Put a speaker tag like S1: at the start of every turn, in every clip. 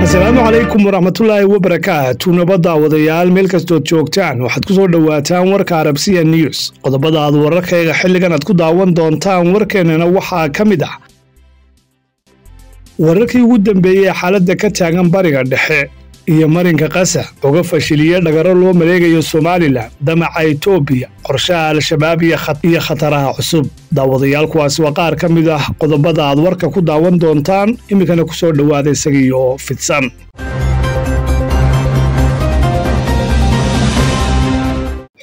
S1: Asalaamu calaykum waraxmatullaahi wabarakaatu. Nabadda wadayaal meel kastood joogtaan, waxaad ku soo dhowaataan warka Arabsiya News. Qodobada aad wararkayga xilligan aad ku daawan doontaan warkeennana waxaa ka mid ah wararkii ugu dambeeyey xaaladda ka taagan Bariga Dhexe iyo marinka Qasa, uga fashiliye dhagaro loo maleegayo Somalilan, damaca Etoobiya, qorshaha Al-Shabaab iyo khataraha cusub. Daawadayaal, kuwaasi waa qaar ka mid ah qodobada aad warka ku daawan doontaan. Iminkana ku soo dhowaada isagiioo fidsan.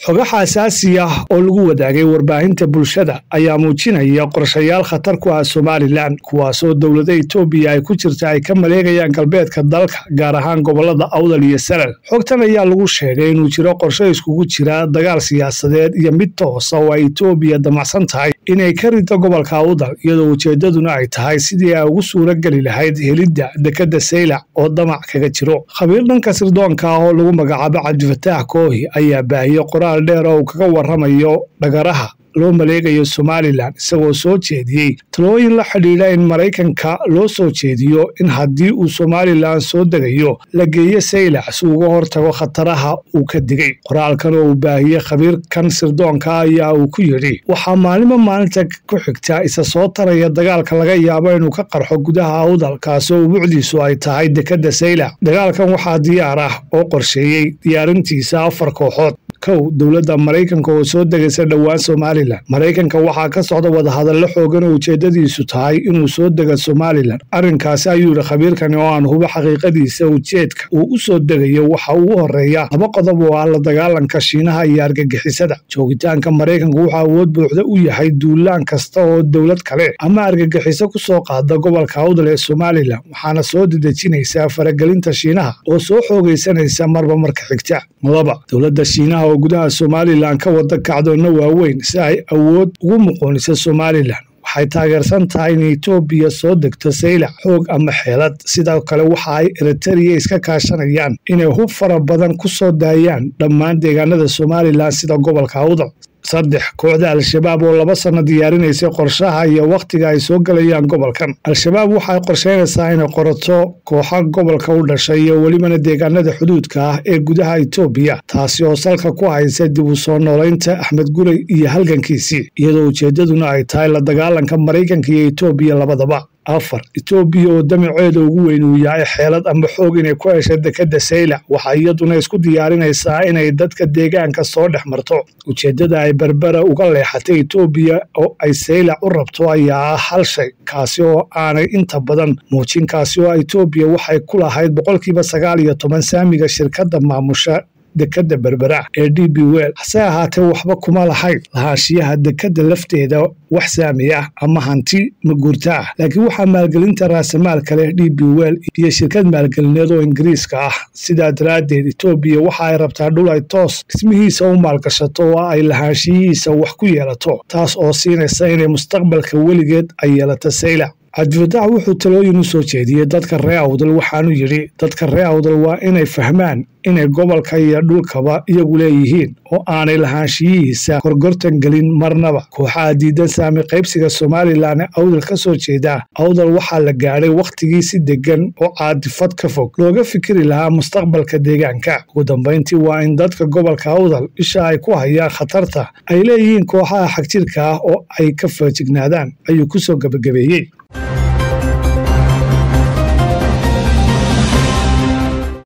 S1: Xogaha asaasi ah oo lagu wadaagay warbaahinta bulshada ayaa muujinaya qorshayaal khatar ku ah Somalilan, kuwaasoo dowladda Etoobiya ay ku jirta ay ka maleegayaan galbeedka dalka, gaar ahaan gobolada Awdal iyo Salal. Xogtan ayaa lagu sheegay inuu jiro qorshe iskugu jira dagaal siyaasadeed iyo mid toosa oo ay Etoobiya damacsan tahay inay ka rito gobolka Awdal, iyadoo ujeedaduna ay tahay sidii ay ugu suura geli lahayd helidda dekedda Saylac oo damac kaga jiro. Khabiir dhanka sirdoonka ah oo lagu magacaabo Cabdifataax Koohi ayaa baahiyey qoraal dheer oo uu kaga warramayo dhagaraha loo maleegayo Somalilan, isagoo soo jeediyey talooyin la xidhiidha in Maraykanka loo soo jeediyo in haddii uu Somalilan soo degayo la geeyo Saylac si uga hortago khataraha uu ka digay. Qoraalkan oo uu baahiyey khabiirkan sirdoonka ayaa uu ku yidhi: waxaa maalinba maalinta ku xigta isa soo taraya dagaalka laga yaabo inuu ka qarxo gudaha Awdal, kaasoo ubuucdiisu ay tahay dekedda Saylac. Dagaalkan waxaa diyaar ah oo qorsheeyey diyaarintiisa 4 kooxood. 1, dowladda Maraykanka oo soo degaysa dhowaan Somalilan. Maraykanka waxaa ka socda wadahadallo xoogan oo ujeedadiisu tahay inuu soo dego Somalilan. Arrinkaasi, ayuu yidhi khabiirkani oo aan hubo xaqiiqadiisa, ujeedka uu u soo degayo waxa ugu horeeya 2 qodob oo ah la dagaalanka Shiinaha iyo argagixisada. Joogitaanka Maraykanku wuxuu awood buuxda u yahay duulaan kasta oo dowlad kale ama argagixiso ku soo qaada gobolka Awdal ee Somalilan, waxaana soo dedejinaysaa faragelinta Shiinaha oo soo xoogaysanaysa marba marka xigta. 2, dowladda Shiinaha oo gudaha Somalilan ka wada kacdoonna waaweyn si ay awood ugu muquuniso Somalilan. Waxay taageersan tahay in Etoobiya soo degto Saylac xoog ama xeelad. Sidoo kale waxa ay Eritrea iska kaashanayaan inay hub fara badan ku soo daayaan dhammaan deegaanada Somalilan sida gobolka Awdal. 3, kooxda Al-Shabaab oo 2 sano diyaarinaysay qorshaha iyo wakhtiga ay soo galayaan gobolkan. Al-Shabaab waxay qorsheynaysaa inay qorato kooxo gobolka u dhashay iyo welibana deegaanada xuduudka ah ee gudaha Etoobiya, taasi oo salka ku haysa dib u soo noolaynta Axmed Gurey iyo halgankiisii, iyadoo ujeedaduna ay tahay la dagaalanka Maraykanka iyo Etoobiya labadaba. 4, Etoobiya oo damaceeda ugu weyn uu yahay xeelad ama xoog inay ku heshay dekedda Saylac, waxa iyaduna isku diyaarinaysaa inay dadka deegaanka soo dhex marto. Ujeedada ay Berbera uga leexatay Etoobiya oo ay Saylac u rabto ayaa ah hal shay, kaasi oo aanay inta badan muujin, kaasi oo Etoobiya waxay ku lahayd 19% saamiga shirkadda maamusha dekedda Berbera ee DP World. Hase ahaatee waxba kuma lahayn lahaanshiyaha dekedda lafteeda wax saami ah ama hanti maguurta ah, laakiin waxaa maalgelinta raasamaalka leh DP World iyo shirkad maalgelineed oo Ingiriiska ah. Sidaa daraaddeed Etoobiya waxa ay rabtaa dhul ay toos dhismihiisa u maalgashato oo ay lahaanshiyihiisa wax ku yeelato, taas oo siinaysa inay mustaqbalka weligeed ay yeelato Saylac. Cabdifataax wuxuu talooyin u soo jeediyey dadka reer Awdal, waxaanu yidhi: dadka reer Awdal waa inay fahmaan inay gobolka iyo dhulkaba iyagu leeyihiin oo aanay lahaanshiyihiisa gorgortan gelin marnaba. Kooxaha diidan saami qaybsiga Somalilan ee Awdal ka soo jeeda, Awdal waxaa la gaadhay wakhtigii si degan oo caadifad ka fog looga fikiri lahaa mustaqbalka deegaanka. Ugu dambayntii waa in dadka gobolka Awdal isha ay ku hayaan khatarta ay leeyihiin kooxaha xagjirka ah oo ay ka feejignaadaan, ayuu ku soo gebagabeeyey.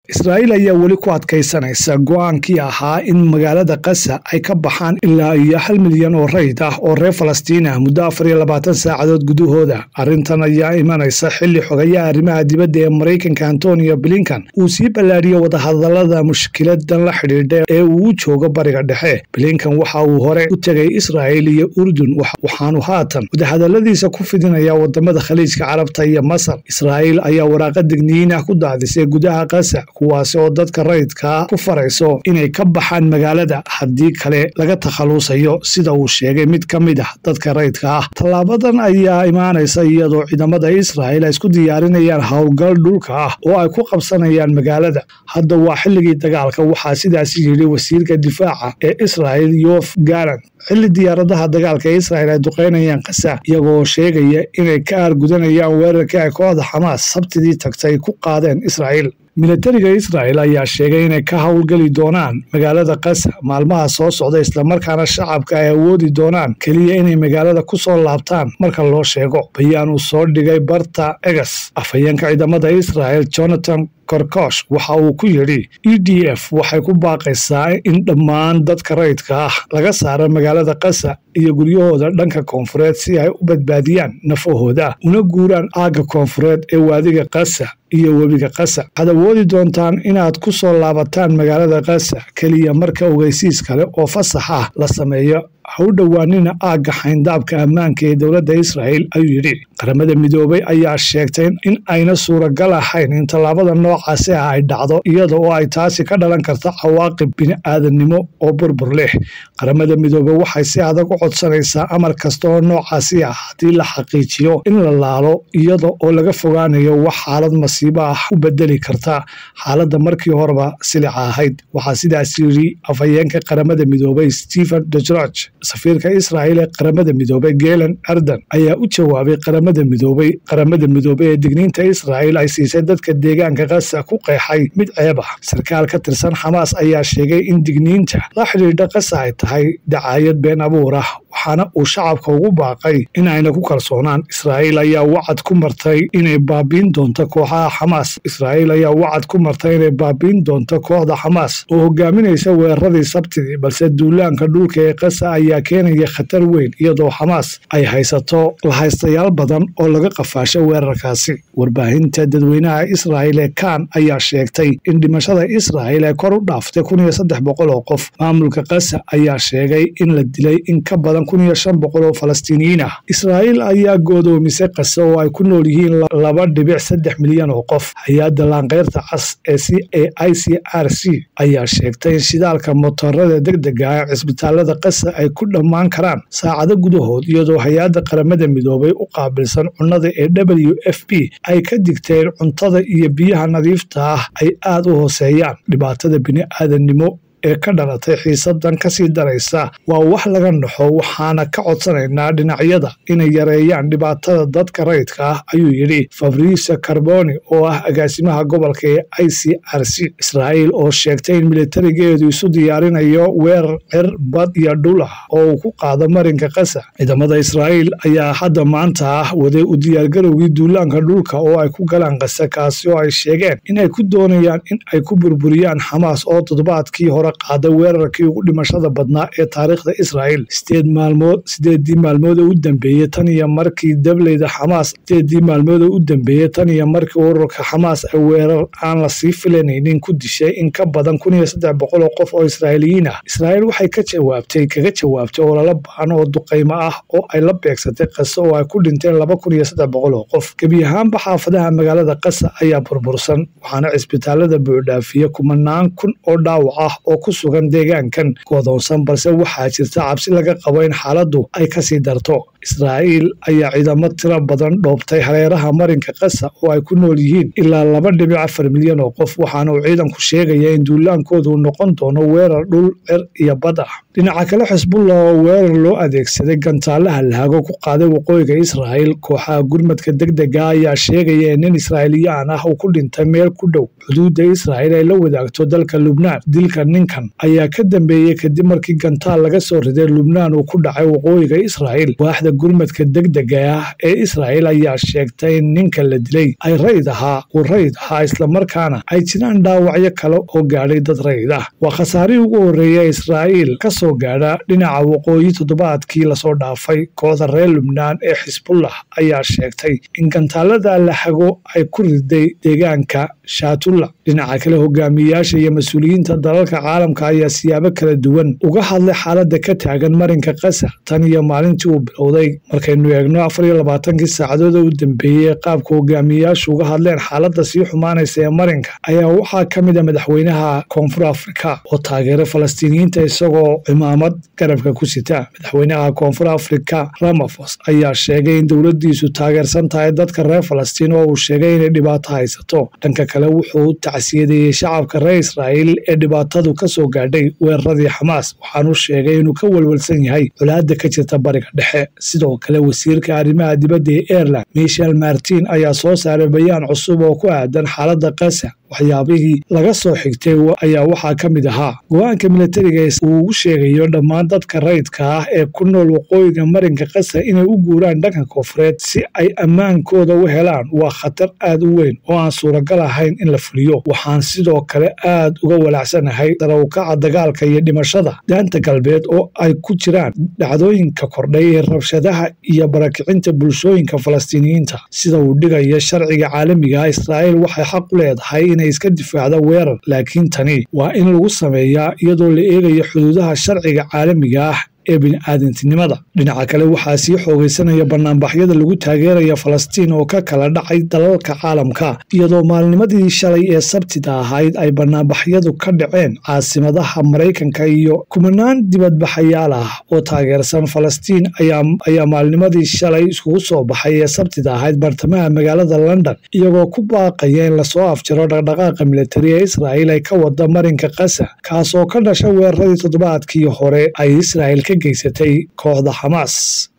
S1: Israa'iil ayaa weli ku adkaysanaysa go'aankii ahaa in magaalada Qasa ay ka baxaan ilaa iyo 1 milyan oo rayid ah oo reer Falastiin ah muddo 24 saacadood gudahooda. Arrintan ayaa imanaysa xilli xogayaha arrimaha dibadda ee Maraykanka Antonio Blinken uu sii ballaadhiyey wadahadallada mushkiladan la xidhiidha ee uu u joogo Bariga Dhexe. Blinken waxa uu hore u tegay Israa'iil iyo Urdun, waxaanu haatan wadahadalladiisa ku fidinayaa wadamada Khaliijka Carabta iyo Masar. Israa'iil ayaa waraaqa digniin ah ku daadisay gudaha Qasa, kuwaasi oo dadka rayidka ku farayso inay ka baxaan magaalada haddii kale laga takhalusayo, sida uu sheegay mid ka mid ah dadka rayidka ah. Tallaabadan ayaa imaanaysa iyadoo ciidamada Israa'iil ay isku diyaarinayaan howlgal dhulka ah oo ay ku qabsanayaan magaalada. Hadda waa xilligii dagaalka, waxaa sidaas yidhi wasiirka difaaca ee Israa'iil Yoav Gallant, xilli diyaaradaha dagaalka ee Israa'iil ay duqeynayaan Qasa, iyagoo sheegaya inay ka aargudanayaan weerarkii ay kooxda Xamaas Sabtidii tagtay ku qaadeen Israa'iil. Militariga Israa'iil ayaa sheegay inay ka howlgeli doonaan magaalada Qasa maalmaha soo socda, islamarkaana shacabka ay awoodi doonaan keliya inay magaalada ku soo laabtaan marka loo sheego. Bayaan uu soo dhigay barta Egas, afhayeenka ciidamada Israa'iil Jonathan Korkosh waxa uu ku yidhi: EDF waxay ku baaqaysaa in dhammaan dadka rayidka ah laga saaro magaalada Qasa iyo guryahooda dhanka koonfureed si ay u badbaadiyaan nafahooda una guuraan aagga koonfureed ee waadiga Qasa iyo webiga Qasa. Waxaad awoodi doontaan inaad ku soo laabataan magaalada Qasa keliya marka ogeysiis kale oo fasax ah la sameeyo. Ha u dhowaanina aagga xayndaabka ammaanka ee dowladda Israa'iil, ayuu yidhi. Qaramada Midoobay ayaa sheegtay in ayna suuragal ahayn in tallaabada noocaasi ah ay dhacdo, iyada oo ay taasi ka dhalan karta cawaaqib bini'aadannimo oo burbur leh. Qaramada Midoobay waxay si adag u codsanaysaa amar kasta oo noocaasi ah haddii la xaqiijiyo in la laalo, iyada oo laga fogaanayo wax xaalad masiibo ah u bedeli karta xaaladda markii horeba silica ahayd, waxaa sidaas yidhi afhayeenka Qaramada Midoobay Stephen Dujarric. Safiirka Israa'iil ee Qaramada Midoobay Gilad Erdan ayaa u jawaabay Qaramada Midoobay ee digniinta Israa'iil ay siisay dadka deegaanka Qasa ku qeexay mid ceeb ah. Sarkaal ka tirsan Xamaas ayaa sheegay in digniinta la xidhiidha Qasa ay tahay dacaayad been abuur ah, waxaana uu shacabka ugu baaqay in ayna ku kalsoonaan. Israa'iil ayaa wacad ku martay inay baabiin doonto kooxaha Xamaas. Israa'iil ayaa wacad ku martay inay baabiin doonto kooxda Xamaas oo hogaaminaysa weeraradii Sabtidii, balse duulaanka dhulka ee Qasa ayaa keenaya khatar weyn, iyadoo Xamaas ay haysato lahaystayaal badan oo laga qafaasho weerarkaasi. Warbaahinta dadweynaha Israa'iil ee Kan ayaa sheegtay in dhimashada Israa'iil ay kor u dhaaftay 1300 oo qof. Maamulka Qasa ayaa sheegay in la dilay in ka badan 1500 oo Falastiiniyiin ah. Israa'iil ayaa go'doomisay Qasa oo ay ku nool yihiin 2.3 milyan oo qof. Hay-adda Laanqeyrta Cas ee C A I C R C ayaa sheegtay in shidaalka motorada degdega ah ee cisbitaalada Qasa ay ku dhammaan karaan saacado gudahood, iyadoo hay-adda Qaramada Midoobay u qaabilsan cunnada ee WFP ay ka digteen cuntada iyo biyaha nadiifta ah ay aada u hooseeyaan. Dhibaatada bini'aadanimo ee ka dhalatay xiisadan kasii daraysa waa wax laga naxo, waxaana ka codsanaynaa dhinacyada inay yareeyaan dhibaatada dadka rayidka ah, ayuu yidhi Fabricio Carboni oo ah agaasimaha gobolka ee ICRC. Israa'iil oo sheegtay in militarigeedu isu diyaarinayo weerar cir, bad iyo dhul ah oo uu ku qaado marinka Qasa. Ciidamada Israa'iil ayaa hadda maanta ah waday u diyaargarowgii duulaanka dhulka oo ay ku galaan Qasa, kaasi oo ay sheegeen inay ku doonayaan in ay ku burburiyaan Xamaas oo toddobaadkii hore qaaday weerarkii ugu dhimashada badnaa ee taariikhda Israa'iil. 8 maalmood, 8dii maalmood ee u dambeeyey tan iyo markii dableyda Xamaas, 8dii maalmood ee u dambeeyey tan iyo markii ururka Xamaas ay weerar aan la sii filanaynin ku dishay in ka badan 1300 oo qof oo Israa'iiliyiin ah, Israa'iil waxay ka jawaabtay kaga jawaabtay ololo ba'an oo duqaymo ah oo ay la beegsatay Qasa oo ay ku dhinteen 2300 oo qof. Gebi ahaanba xaafadaha magaalada Qasa ayaa burbursan, waxaana cisbitaalada buuxdhaafiya kumanaan kun oo dhaawac ah oo ku sugan deegaankan godoonsan, balse waxaa jirta cabsi laga qabo in xaaladdu ay kasii darto. Israa'iil ayaa ciidamo tiro badan dhoobtay hareeraha marinka Qasa oo ay ku nool yihiin ilaa 2.4 milyan oo qof, waxaana uu ciidanku sheegaya in duulaankoodu noqon doono weerar dhul, cir iyo bad ah. Dhinaca kale, Xisbullah oo weerar loo adeegsaday gantaalaha lahago ku qaaday waqooyiga Israa'iil. Kooxaha gurmadka degdega ayaa sheegaya in nin Israa'iiliyaan ah uu ku dhintay meel ku dhow xuduudda Israa'iil ay la wadaagto dalka Lubnaan. Dilka ninkan ayaa ka dambeeyey kadib markii gantaal laga soo riday Lubnaan uu ku dhacay waqooyiga Israa'iil. Waaxda gurmadka degdega ah ee Israa'iil ayaa sheegtay in ninka la dilay ay rayid ahaa uu rayid ahaa, islamarkaana ay jiraan dhaawacyo kale oo gaadhay dad rayid ah. Waa khasaarihii ugu horreeya Israa'iil ka soo gaadha dhinaca waqooyi toddobaadkii lasoo dhaafay. Kooxda reer Lubnaan ee Xisbullah ayaa sheegtay in gantaalada la hago ay ku riday deegaanka Shaatulla. Dhinaca kale, hogaamiyayaasha iyo mas-uuliyiinta dalalka caalamka caalamka ayaa siyaabo kala duwan uga hadlay xaaladda ka taagan marinka Qasa tan iyo maalintii uu bilowday. Markaynu eegno 24kii saacadood u dambeeyey qaabka hogaamiyayaashu uga hadleen xaaladda sii xumaanaysa ee marinka ayaa waxaa ka mid ah madaxweynaha Koonfur Afrika oo taageeray Falastiiniyiinta isagoo cimaamad garabka ku sita. Madaxweynaha Koonfur Afrika Ramaphosa ayaa sheegay in dowladdiisu taageersan tahay dadka reer Falastiin oo uu sheegay inay dhibaato haysato. Dhanka kale wuxuu tacsiyadeeyey shacabka reer Israa'iil ee dhibaatadu ka soo gaadhay weeraradii Xamaas, waxaanu sheegay inuu ka walwalsan yahay colaadda ka jirta Bariga Dhexe. Sidoo kale wasiirka arrimaha dibadda ee Ireland Michel Martin ayaa soo saaray bayaan cusub oo ku aadan xaaladda Qasa. Waxyaabihii laga soo xigtay ayaa waxaa ka mid ahaa go'aanka militariga uu ugu sheegayo dhammaan dadka rayidka ah ee ku nool waqooyiga marinka Qasa inay u guuraan dhanka koonfureed si ay ammaankooda u helaan waa khatar aad u weyn oo aan suuragal ahayn in la fuliyo. Waxaan sidoo kale aad uga walaacsanahay sare u kaca dagaalka iyo dhimashada daanta galbeed oo ay ku jiraan dhacdooyinka kordhay ee rabshadaha iyo barakicinta bulshooyinka Falastiiniyiinta. Sida uu dhigayo sharciga caalamiga ah, Israa'iil waxay xaq u leedahay inay iska difaacdo weerar, laakiin tani waa in lagu sameeyaa iyadoo la eegayo xuduudaha sharciga caalamiga ah ee bini'aadantinimada. Dhinaca kale waxaa sii xoogaysanaya banaanbaxyada lagu taageeraya Falastiin oo ka kala dhacay dalalka caalamka, iyadoo maalnimadii shalay ee Sabtida ahayd ay banaanbaxyadu ka dhaceen caasimadaha Maraykanka iyo kumanaan dibadbaxayaal ah oo taageersan Falastiin ayaa maalnimadii shalay iskugu soo baxay ee Sabtida ahayd bartamaha magaalada London, iyagoo ku baaqaya in lasoo afjaro dhaqdhaqaaqa militari ee Israa'iil ay ka wada marinka Qasa, kaasoo ka dhasha weeraradii toddobaadkii hore ay Israa'iil ka geysatay kooxda Xamaas.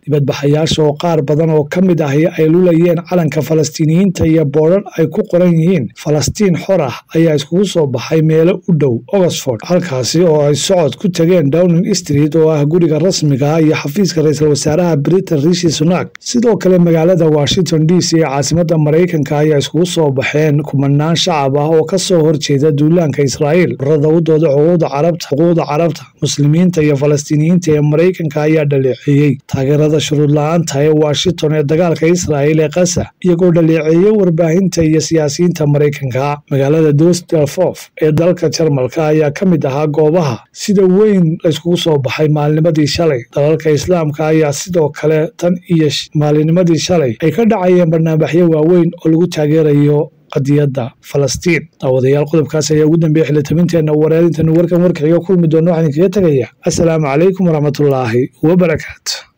S1: Dibadbaxayaasha oo qaar badan oo ka mid ahi ay lulayeen calanka Falastiiniyiinta iyo boodhar ay ku qoran yihiin Falastiin xor ah ayaa iskugu soo baxay meelo u dhow Oxford, halkaasi oo ay socod ku tageen Downing Street oo ah guriga rasmiga ah iyo xafiiska ra'iisul wasaaraha Britain Rishi Sunak. Sidoo kale magaalada Washington DC ee caasimadda Maraykanka ayaa iskugu soo baxeen kumanaan shacab ah oo ka soo horjeeda duulaanka Israa'iil. Ururada u dooda xuquuqda Carabta, Muslimiinta iyo Falastiiniyiinta ee Maraykanka ayaa dhaleeceeyey taageerada shuruud la'aanta ee Washington ee dagaalka Israa'iil ee Qasa, iyagoo dhaleeceeyey warbaahinta iyo siyaasiyiinta Maraykanka. Magaalada Düsseldorf ee dalka Jarmalka ayaa ka mid ahaa goobaha sida weyn la iskugu soo baxay maalnimadii shalay. Dalalka Islaamka ayaa sidoo kale tan iyo maalinimadii shalay ay ka dhacayeen barnaamijyo waaweyn oo lagu taageerayo qadiyadda Falastiin. Daawadayaal, qodobkaas ayaa ugu dambeeyay xilitabinteena wareerintan warkan warkaxiga kulmi doono. Waxaan idinkaga tegaya assalaamu calaykum waraxmatullaahi wabarakaatu.